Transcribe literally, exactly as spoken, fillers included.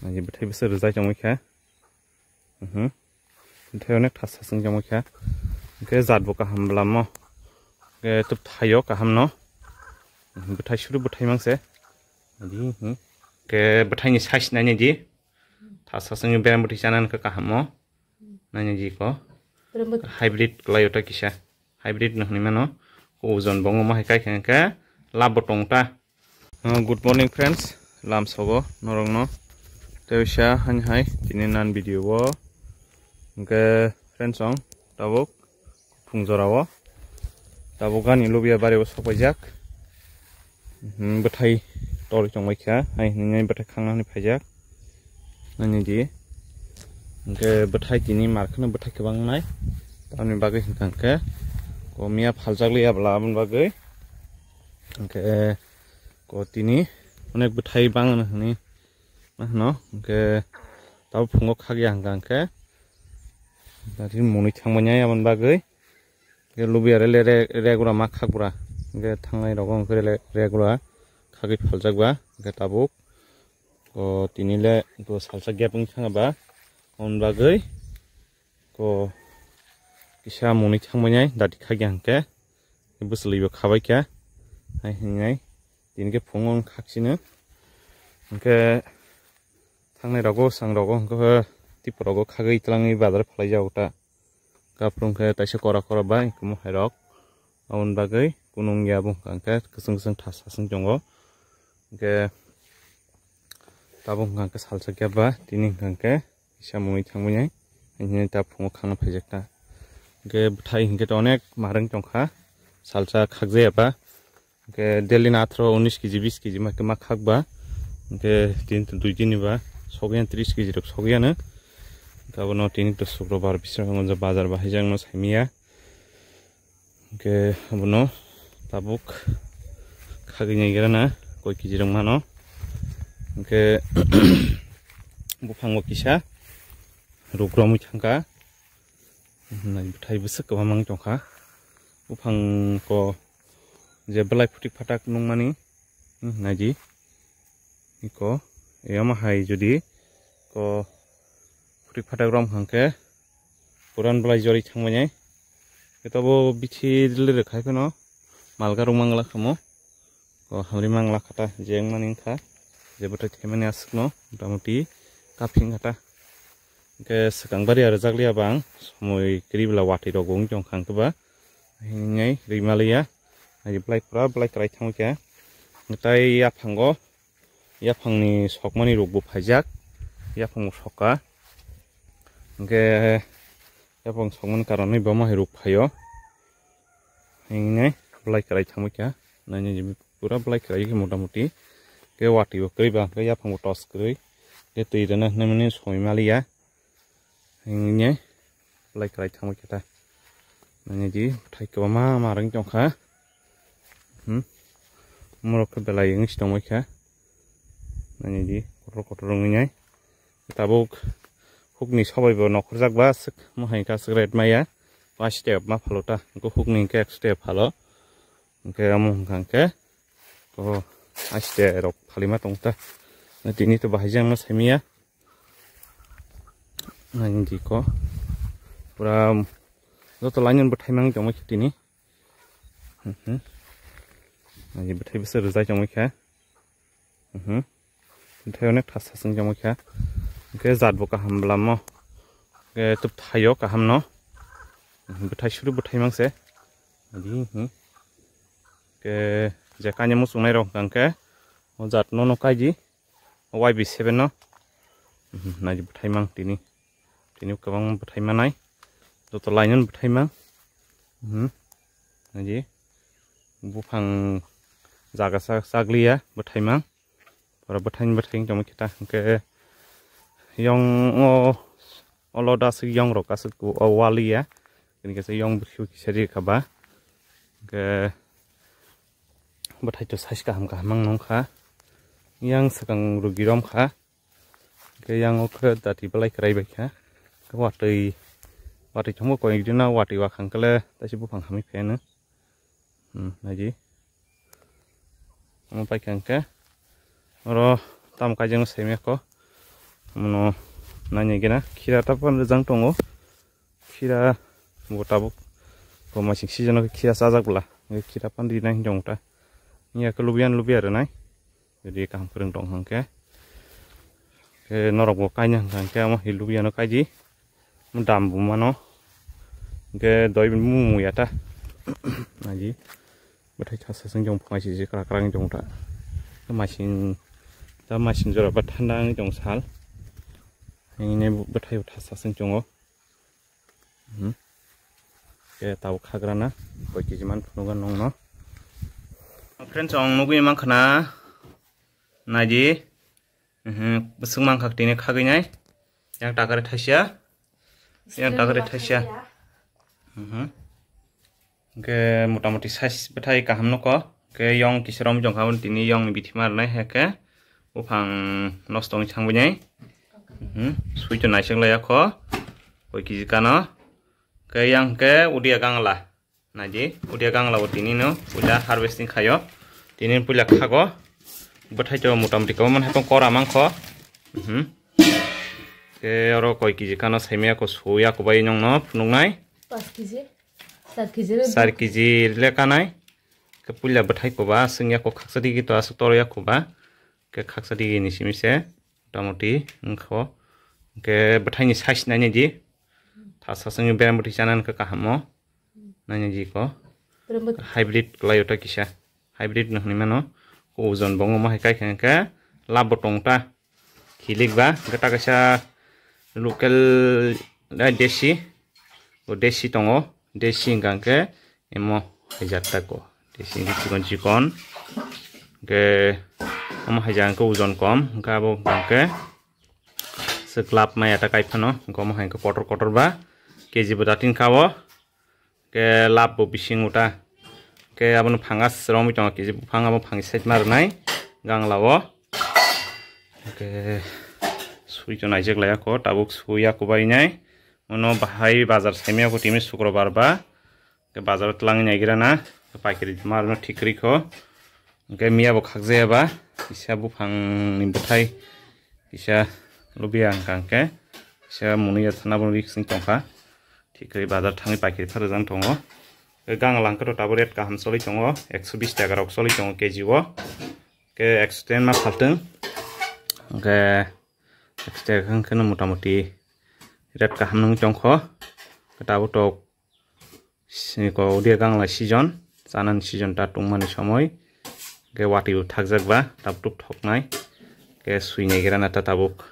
Naidi bwthai bwswk rwjak tongwi kha. Mhm. Bwthai onek thasa chwng tongwi kha. Hwnkhe jat bo kaham bwlamo. Hwnkhe tubthaio kaham no. Mhm, bwthai suru bwthai mangse. Naidi, mhm. Hwnkhe bwthaini size nainai di. Thasa chwngni berem bwthai chana hwnkhe kaham o. Nainai di ko. Berem bwthai. Hybrid kwlai o ta kisa. Hybrid no hwnwi mano. Ojon bo wngma hai kai kha hwnkhe lab bo tong ta. Uh, good morning friends, lamsogo norokno. Tei oisa hani hai tini nan video o. Hwnkhe friends, ang tabuk phung jora o tabuk gani lubia bari o sok paijak. Hmm, bwthai tor tong bai kha, hai hwnwi bwthai khangna hwnwi phaijak. Nainai di. Hwnkhe bwthai tini mar kheno bwthai kwbang nai. Tamoni bagwi hwnkha hwnkhe ko miya phaljak liya bwla aboni bagwi. Hwnkhe ko tini onek bwthai bang hwnwi ma hwno. Hwnkhe tabuk phungo khakya hwnkha hwnkhe. Dati mwnwi thangmani aboni bagwi. Hwnkhe lubiyare le re-, regura ma khakbura. Hwnkhe thangnai rogo hwnkhe le regura khagwi phaljak ba. Hwnkhe tabuk o tini le salsa gap wng thang ba. Aboni bagwi ko kisa mwnwi thangmani dati khakya hwnkhe. Bwswlwi bo khabai kha. Hai hwnwi tini khe phungo wng khaksino. Hwnkhe thangnai rogo, sang rogo, hwnkhe tipra rogo khagwi twlangwi bazar phalai jago ta. Kaprung khe taisa kora kora bai kumo hai rok. Aboni bagwi kunung ya bo hwnkha hwnkhe kwchwng kwchwng thas thas wng tongo. Hwnkhe tabuk hwnkha hwnkhe salsa khe ba tini hwnkha hwnkhe kisa mwnwi thangmani hai hwnwi ta phungo khangna phaijak ta. Hwnkhe bwthai hwnkhe to onek marwng tongkha salsa khakjaya ba. Hwnkhe daily no atharo unis kg bis kg ma, ma khak ba. Hwnkhe tin to dui din ni ba sogwi yan tris kg rok sogwi yano. Hwnkhe abono tini to sukrobar bising bazar bahai jak no saimaya. Hwnkhe abono tabuk khagwi nai gra na koi kg rok mano. Hwnkhe buphango kisa ruk romwi thangkha. Nai bwthai bwswk kwbangma wng tongkha. Buphang ko je belai phutik phatak nungmani, hmm, naidi. Iko, eyama hai jodi ko phutik phatak rom hwnkhe puran belai jori thangmani. Etobo bithi lirwk khai phano malga rwng mangla kamo. O hamri mangla khata je wngmani wngkha, je bwthai thaimani aswkno motamoti kaphing khata. Hwnkhe swkang bari aro jakliya bang somoi kwrwi bwla watwi rok bo wng tongkha hwnkhe ba hinwi rwi maliya. Hai belai pura belai kwrai thangwi kha. Hwnkhe tai yaphango, yaphangni sokmani rokbo phaijak, yaphangbo sokha. Hwnkhe yaphang sokmani karonwi bo mahai rok phaio. Hinwi belai kwrai thangwi kha. Nainai pura belai kwrai khe motamoti. Khe watwi bo kwrwi ba, khe yaphang bo tos kwrwi. Khe twi rwna hwnwi mani soi maliya. Hinwi belai kwrai thangwi khe ta. Nainai di, bwthai kwbangma ma rwng tongkha. Hmm. Morok khe belai wngwi se tongbai kha. Nainai di, kotor kotor wngwi nai. Tabuk hukni sobai bo nokhorjak ba aswk, mohai khe aswk rate maya. Pash step ma phalo ta, hwnkhe hukni hwnkhe ek step phalo. Hwnkhe omo hwnkha hwnkhe, o, aste rok phalima tong ta. Tini to bahai jang ma saimaya. Naidi ko. Pura joto line bwthai mang tongma khe tini. Mhm. Naidi bwthai bwswk rwjai tongma khe. Mhm. Bwthai onek thas thas wng tongma khe. Hwnkhe jat bo kaham bwlamo. Hwnkhe tubthaio kaham no. Mhm, bwthai suru bwthai mang se. Adi, mhm. Hwnkhe je kanya muchungnai rok hwnkha hwnkhe o jat no no kaidi. Y B seven no. Mhm, naidi bwthai mang tini. Tini kwbang bwthai manai. Joto line no bwthai mang. Mhm. Naidi. Buphang jaga sak, sakliya bwthai mang. Oro bwthai bwthai wng tongma khe ta hwnkhe yong o, olo da aswk yong rok aswk o waliya. Tini kaisa yong bwkhe kisa ri kha ba. Hwnkhe bwthai to size kaham kaham wng nong kha. Yang swkang rugi rom kha. Hwnkhe yang o khe dati belai kwrai bai kha. Watwi, watwi thangbo koi rina watwi wakhang khe le taisi buphang hamwi phai ano. Hmm, naidi. Omo paikha hwnkhe oro tamo kaijak no saimaya kho. Mono nanya gena khira ta pan rwjang tongo. Khira bo tabuk bo masing season o khira chajak bwla. Khira pan ri nai hinjong ta. Iya ke lubian lubia rwnai. Jadi kaham kwrwng tong hangke. Ke norok bo kaina hangke amo hi lubiano kaidi. Dam bo mano. Ke doi mumu ya ta. Naji. Bwthai thasa sing jong phungai si kra kra jong ta. Masing ta masing jora ba thanda ang jong sal. Ini bwthai thasa sing jongo. Hmm. Ke tau khagrana koi kiji man phunuga nongno. Friends, ang nugui mankhana naji. Mhm, bwswk mankha tini khagwi nai. Yang takare thaisa. Yang takare thaisa. Mhm. Hwnkhe motamoti size bwthai kaham nukho. Hwnkhe yong kisa romwi tongkha, tini yongni bithi ma rwnai, hwnkhe buphang nosto wngwi thangbainai. Mhm. Sui to naisik laiya kho. Koi kiji kano. Hwnkhe yang hwnkhe udia gangla. Naidi, udia gangla bo tini no puila harvesting khaio. Tini puila khago. Bwthai to motamoti kwbangma hai tong kora mankho. Mhm. Ke oro koi kiji kano saimaya ko suya ko bai nongno phunuknai. Pas kiji. Sar kiji. Sar kiji lekanai. Ke puila bwthai koba singya ko khaksa digi to asuk toro ya koba. Ke khaksa digi ni simi se motamoti wngkho. Ke bwthai ni size nainai di. Thasa singwi berem bwthai chana wngkha kaham o. Nainai di ko. Berem bwthai. Hybrid kwlai o ta kisa. Hybrid no hwnwi mano. Ko ojon bo wngma hai kai khe lab bo tong ta. Khilik ba, hwnkhe ta kaisa local, eh, desi, o desi tongo, desi hwnkha hwnkhe emo haijak ta ko, desi hwnkhe chikon chikon, hwnkhe omo haijak hwnkhe ojon kom, hwnkhe abo hwnkha hwnkhe swk lab maya ta kai phano, hwnkhe omo hai hwnkhe kotor kotor ba, K G bo datin ka o. Ke lab bo bising uta. Ke abono phangas romwi tongo, kiji buphang abo phangi side ma rwnai gangla o. Ke sui to naijak laiya kho, tabuk suya kubai nai. Ono bahai bazar saimaya kho timi sukrobar ba. Ke bazar o twlangwi naigira na. Paikri ma rwno thik kwrwi kho. Hwnkhe miya bo khakjaya ba, kisa buphang ni bwthai, kisa lubia hwnkha hwnkhe, kisa mwnwi ya thana bo risk wng tongkha. Thik khe bazar thangwi paikri pharajak tongo. Gang langkhe to tabuk rate kaham choli tongo, ekso bish taka rok choli tongo K G o. Ke ekso ten ma phaltwng. Hwnkhe ekso taka wngkhe no motamoti rate kaham nung tongkho. Tabuk to Sini ko udia gangla season, chanani season ta tungmani somoi. Ke watwi bo thakjak ba, tabuk thoknai. Ke sui naigira na ta tabuk.